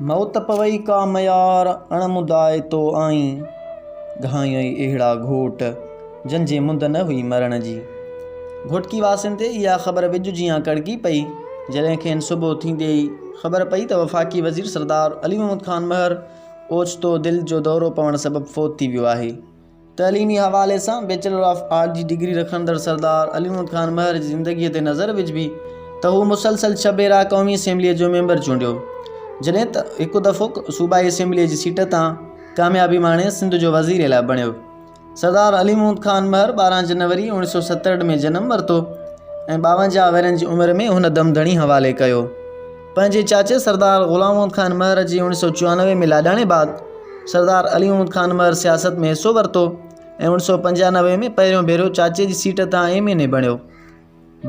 موت پوئي ڪا ميار، اڻ مدائتو آئين. گهايئي اهڙا گهوٽ، جن جي مند نه هئي مرڻ جي. گهوٽڪي واسين تي اها خبر وڄ جيان ڪڙڪي پئي، جڏهن کين صبح ٿيندي ئي خبر پئي ته وفاقي وزير سردار علي محمد خان مهر اوچتو دل جو دورو پوڻ سبب فوت ٿي ويو آهي. تعليمي حوالي سان بيچلر آف آرٽ جي ڊگري رکندڙ سردار علي محمد خان مهر جي زندگيء تي نظر وجهبي ته هو مسلسل ڇهه ڀيرا قومي اسيمبليء جو ميمبر چونڊيو، جڏهن ته هڪ دفعو صوبائي اسيمبليء جي سيٽ تان ڪاميابي ماڻي سنڌ جو وزير اعليٰ بڻيو. سردار علي محمد خان مهر 12 جنوري 1967 ۾ جنم ورتو ۽ 52 ورهين جي عمر ۾ هن دم ڌڻي حوالي ڪيو. پنهنجي چاچي سردار غلام محمد خان مهر جي 1994 ۾ لاڏاڻي بعد سردار علي محمد خان مهر سياست ۾ حصو ورتو ۽ 1995 ۾ پهريون ڀيرو چاچي جي سيٽ تان ايم اين اي بڻيو.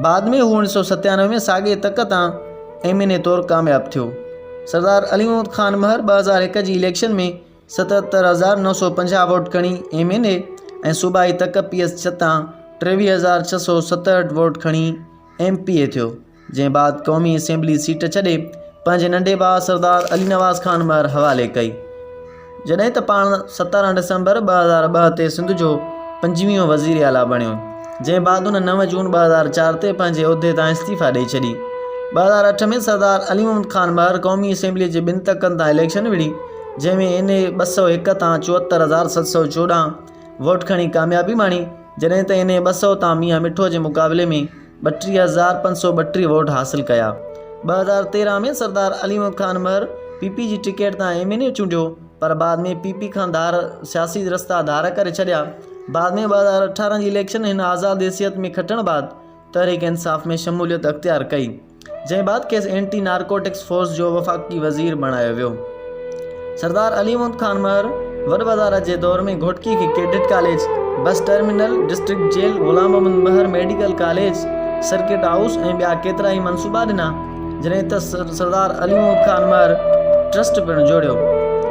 بعد ۾ هو 1997 ۾ ساڳئي تڪ تان ايم اين اي طور ڪامياب ٿيو. سردار علي محمد خان مهر 2001 جي اليڪشن ۾ 77950 ووٽ کڻي ايم اين اي ۽ صوبائي تڪ پي ايس ڇهه تان 23667 ووٽ کڻي ايم پي اي ٿيو. جنهن بعد قومي اسيمبلي سيٽ ڇڏي پنهنجي ننڍي ڀاء سردار علي نواز خان مهر حوالي ڪئي. جڏهن ته پاڻ 17 ڊسمبر 2002 تي سنڌ جو پنجويهون وزير اعليٰ بڻيو، جنهن بعد هن 9 جون 2004 تي پنهنجي عهدي تان استعيفيٰ ڏئي ڇڏي. 2008 ۾ سردار علي محمد خان مهر قومي اسيمبلي جي ٻن تڪن تان اليڪشن وڙهي، جنهن ۾ اين اي 201 تان 74714 ووٽ کڻي ڪاميابي ماڻي، جڏهن ته اين اي 200 تان ميان مٺو جي مقابلي ۾ 32532 ووٽ حاصل ڪيا. 2013 ۾ سردار علي محمد خان مهر پي پي جي ٽڪيٽ تان ايم اين اي چونڊيو پر بعد ۾ پي پي کان ڌار سياسي رستا ڌار ڪري ڇڏيا. بعد ۾ 2018 جي اليڪشن هن آزاد حيثيت ۾ کٽڻ بعد تحريڪ انصاف ۾ شموليت اختيار ڪئي. جنهن بعد کيس اينٽي نارڪوٽڪس فورس جو وفاقي وزير بڻايو ويو. سردار علي محمد خان مهر وڏ وزارت جي دور ۾ گهوٽڪي کي cadet college, bus terminal, district jail, Ghulam Muhammad Mahar medical college, circuit house ۽ ٻيا ڪيترائي منصوبا ڏنا، جڏهن ته سردار علي محمد خان مهر ٽرسٽ پڻ جوڙيو،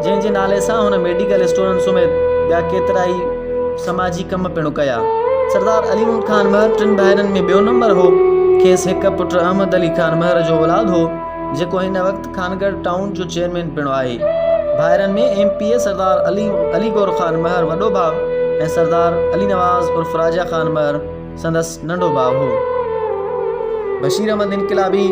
جنهن جي نالي سان هن ميڊيڪل اسٽورن سميت ٻيا ڪيترائي سماجي ڪم پڻ ڪيا. سردار علي محمد خان مهر ٽن ڀائرن ۾ ٻيو نمبر هو. کيس هڪ پٽ احمد علي خان مهر جو اولاد هو، جيڪو هن وقت خانڳڙهه ٽائون جو چيئرمين پڻ آهي. ڀائرن ۾ ايم پي اي سردار علي علي گور خان مهر وڏو ڀاء ۽ سردار علي نواز عرف راجا خان مهر سندس ننڍو ڀاء هو. بشير احمد انقلابي.